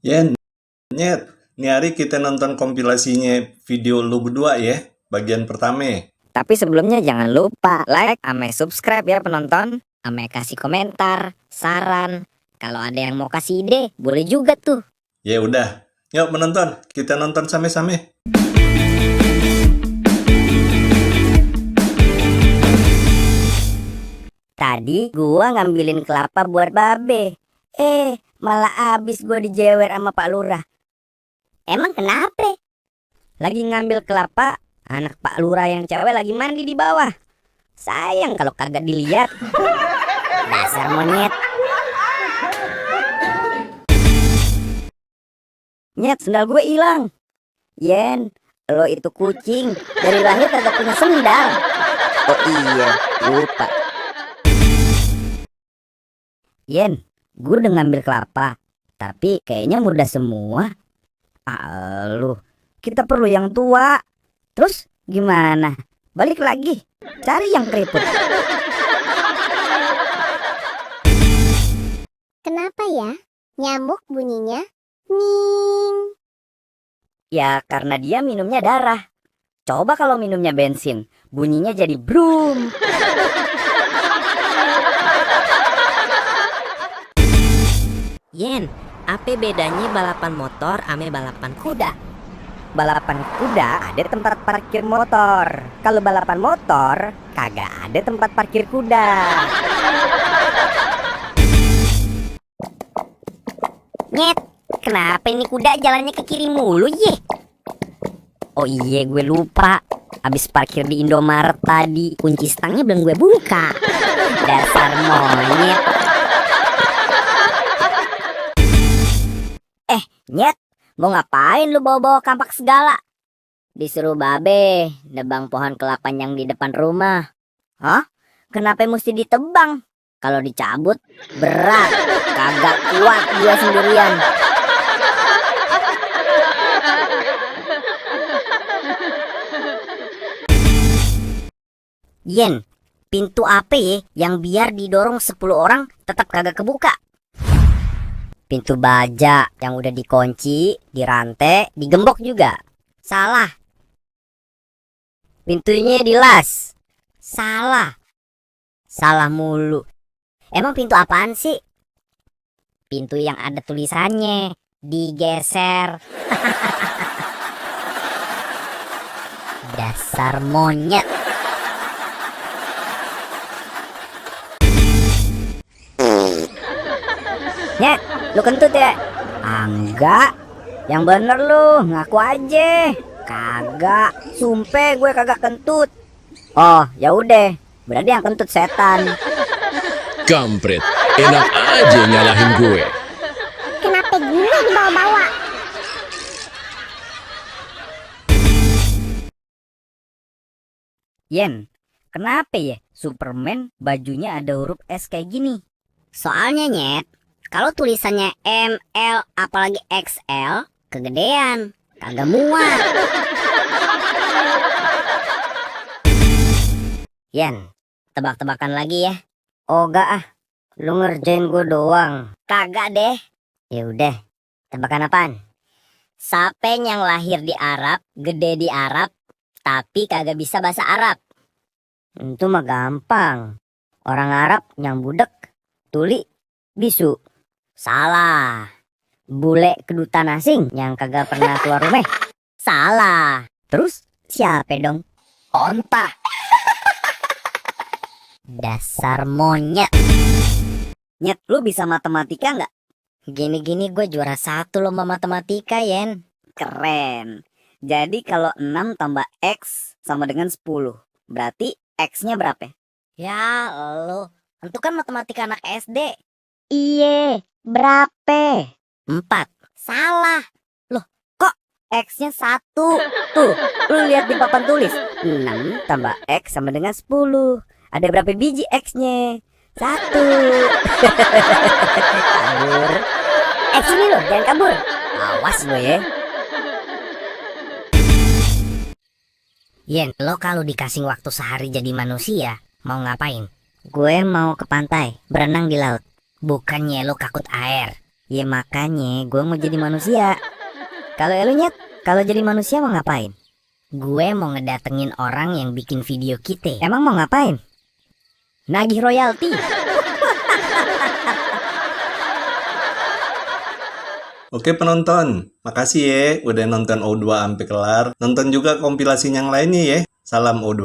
Yen, Nyet, nih hari kita nonton kompilasinya video lu berdua ya, bagian pertama. Tapi sebelumnya jangan lupa like, ame subscribe ya penonton, ame kasih komentar, saran. Kalau ada yang mau kasih ide, boleh juga tuh. Ya udah, yuk penonton, kita nonton sama-sama. Tadi gua ngambilin kelapa buat babe. Malah abis gua dijewer sama Pak Lurah. Emang kenapa? Lagi ngambil kelapa, anak Pak Lurah yang cewek lagi mandi di bawah. Sayang kalau kagak dilihat. Dasar monyet. Nyet, sendal gue hilang. Yen, lo itu kucing. Dari lahir kagak punya sendal. Oh iya, lupa. Yen, gue udah ngambil kelapa. Tapi kayaknya mudah semua. Lu, kita perlu yang tua. Terus gimana? Balik lagi, cari yang keriput. Kenapa ya? Nyamuk bunyinya ning. Ya karena dia minumnya darah. Coba kalau minumnya bensin, bunyinya jadi brum. Yen, apa bedanya balapan motor ame balapan kuda? Balapan kuda ada tempat parkir motor. Kalau balapan motor kagak ada tempat parkir kuda. Nyet, kenapa ini kuda jalannya ke kiri mulu ye? Oh iya, gue lupa. Abis parkir di Indomaret tadi, kunci stangnya belum gue buka. Dasar monyet. Nyet, mau ngapain lu bawa-bawa kampak segala? Disuruh babe nebang pohon kelapa yang di depan rumah. Hah? Kenapa mesti ditebang? Kalau dicabut berat, kagak kuat gue sendirian. Yen, pintu apa ya yang biar didorong 10 orang tetap kagak kebuka? Pintu baja yang udah dikunci, dirantai, digembok juga. Salah. Pintunya dilas. Salah. Salah mulu. Emang pintu apaan sih? Pintu yang ada tulisannya. Digeser. Dasar monyet. Nyet, lu kentut ya? Enggak. Yang bener lu, ngaku aja. Kagak, sumpah gue kagak kentut. Oh, ya udah. Berarti yang kentut setan. Kampret, enak aja nyalahin gue. Kenapa gue dibawa-bawa? Yen, kenapa ya Superman bajunya ada huruf S kayak gini? Soalnya Nyet, kalau tulisannya M, L, apalagi XL, kegedean, kagak muat. Yen, tebak-tebakan lagi ya. Oh gak ah, lu ngerjain gue doang. Kagak deh. Ya udah, tebakan apaan? Sapen yang lahir di Arab, gede di Arab, tapi kagak bisa bahasa Arab. Itu mah gampang. Orang Arab yang budek, tuli, bisu. Salah. Bule kedutaan asing yang kagak pernah keluar rumah. Salah. Terus siapa dong? Onta. Dasar monyet. Nyet, lu bisa matematika nggak? Gini-gini gue juara 1 lomba matematika, Yen. Keren. Jadi kalau 6 tambah X sama dengan 10. Berarti X-nya berapa? Ya lo, itu kan matematika anak SD. Iye, berapa? 4. Salah. Loh, kok X-nya 1? Tuh, lu lihat di papan tulis. 6 tambah X sama dengan 10. Ada berapa biji X-nya? 1. Kabur. X ini loh, jangan kabur. Awas lo ya. Yen, lo kalau dikasih waktu sehari jadi manusia, mau ngapain? Gue mau ke pantai, berenang di laut. Bukannya lo takut air. Ya makanya gue mau jadi manusia. Kalau elu Nyet, kalau jadi manusia mau ngapain? Gue mau ngedatengin orang yang bikin video kita. Emang mau ngapain? Nagih royalti. Oke penonton, makasih ya udah nonton O2 sampai kelar. Nonton juga kompilasi yang lainnya ya. Salam O2.